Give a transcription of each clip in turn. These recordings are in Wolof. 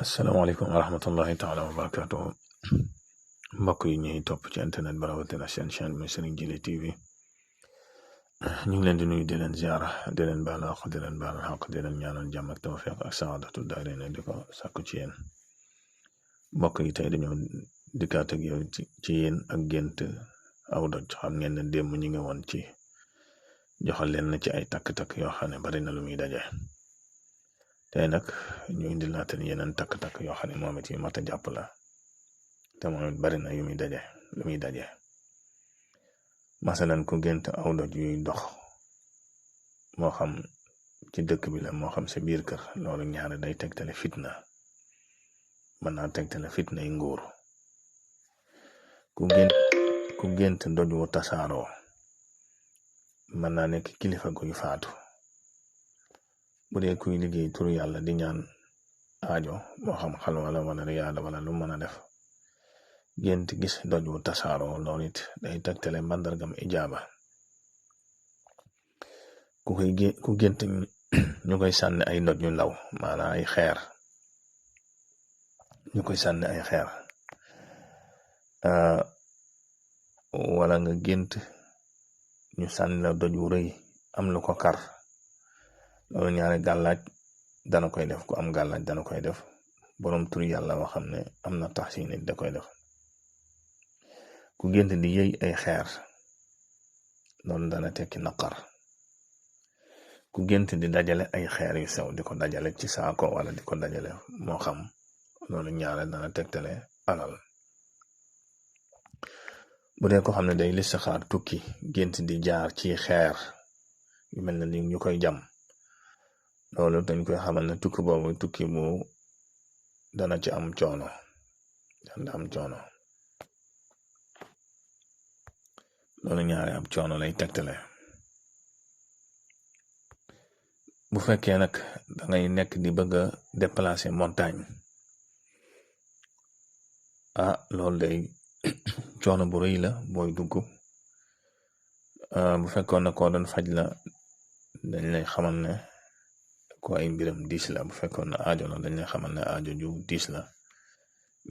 asalaamaaleykum wa rahmatullahi taala wa barakatuh mbokk yi ñuy topp ci internet ba rawatina seen chaîne bi Serigne Djily TV ñu ngi leen di nuyu di leen ziara di leen baal àq di leen baal àq di leen ñaanal jàmm ak tawfiq ak saadatu daarayni di ko sàkku ci yéen mbokk yi tey dañoo dikkaat ak yow ci yéen ak gént aw doj. xam ngeen ne démb ñu ngi woon ci joxal leen na ci ay takk-takk yoo xam ne bari na lu muy daje. tey nag ñu indi laaten yeneen takk-takk yoo xam ne moom it yu mat a jàpp la te moom it bari na yu muy daje lu muy daje. masalan ku gént aw doj yuy dox moo xam ci dëkk bi la moo xam sa biir kër, loolu ñaare day tegtale fitna, mën naa tegtale fitna yi nguur. ku gént doj wu tasaaroo mën naa nekk kilifa guy faatu. bu dee kuy liggéey turu yàlla di ñaan aajo moo xam xal wala riyaada wala lu mën a def, gént gis doj wu tasaaroo loolu it day tegtale màndargam ijaaba. ku gént ñu koy sànni ay doj yu ndaw, maanaam ay xeer, ñu koy sànni ay xeer, wala nga gént ñu sànni la doj wu rëy am lu ko kar, loolu ñaari gàllaaj dana koy def. ku am gàllaaj dana koy def. borom tur yàlla boo xam ne am na tax si nit da koy def. ku gént di yëy ay xeer, loolu dana tekki naqar. ku gént di dajale ay xeer yu sew di ko dajale ci saako wala di ko dajale moo xam, loolu ñaare dana tegtale alal. bu dee ko xam ne day listixaar tukki, gént di jaar ci xeer yu mel ne ni ñu koy jam, loolu dañ koy xamal ne tukki boobu tukki bu dana ci am coono, loolu ñaare am coono lay tegtale. bu fekkee nag dangay nekk di bëgg a déplacer montagne, loolu day coono bu rëy la booy dugg. bu fekkoon na koo doon faj la, dañ lay xamal ne ko ay mbiram diis la. bu fekkoon na aajo la, dañ lay xamal ne aajo ju diis la.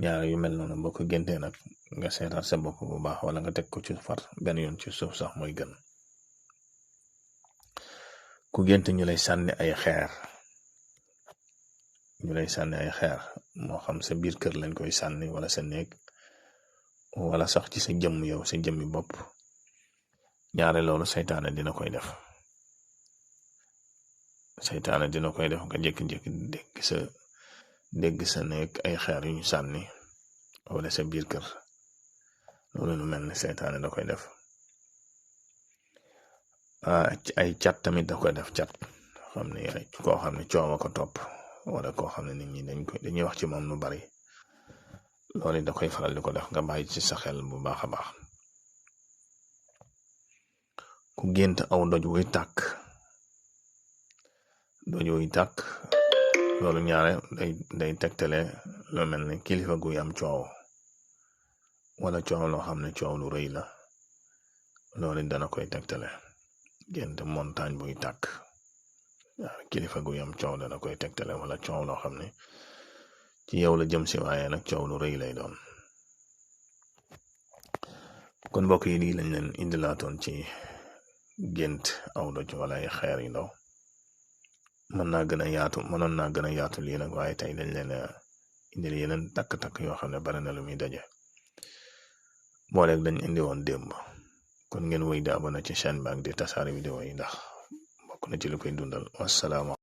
ñaar yu mel noonu boo ko géntee nag nga seetaat sa bopp bu baax, wala nga teg ko ci far benn yoon ci suuf sax mooy gën. ku gént ñu lay sànni ay xeer, moo xam sa biir kër lañ koy sànni wala sa néeg, wala sax ci sa jëmm yow, sa jëmmi bopp, ñaare loolu seytaane dina koy def. nga jékki-jékki dégg sa néeg ay xeer yu ñu sànni wala sa biir kër, loolu lu mel ni seytaane da koy def. ay cat tamit da koy def. cat xam ne koo xam ne coow ko topp, wala koo xam ne nit ñi dañuy wax ci moom lu bari, loolu da koy faral di ko def. nga bàyyi ci sa xel bu baax a baax. ku gént aw doj wuy tàkk, loolu ñaare day tegtale lu mel ne kilifa guy am coow, wala coow loo xam ne coow lu rëy la, loolu dana koy tegtale. gént montagne buy tàkk, kilifa guy am coow dana koy tegtale, wala coow loo xam ne ci yow la jëm si, waaye nag coow lu rëy lay doon. kon mbokk yi lii lañ leen indilaatoon ci gént aw doj wala ay xeer yu ndaw. mënoon naa gën a yaatu lii nag, waaye tey dañ leen indil yeneen takk-takk yoo xam ne bari na lu muy daje. booleeg dañ indi woon démb. kon ngeen wéy di abonné ci chaîne bi ak di tasaare vidéo yi, ndax bokk na ci lu koy dundal. wasalaama.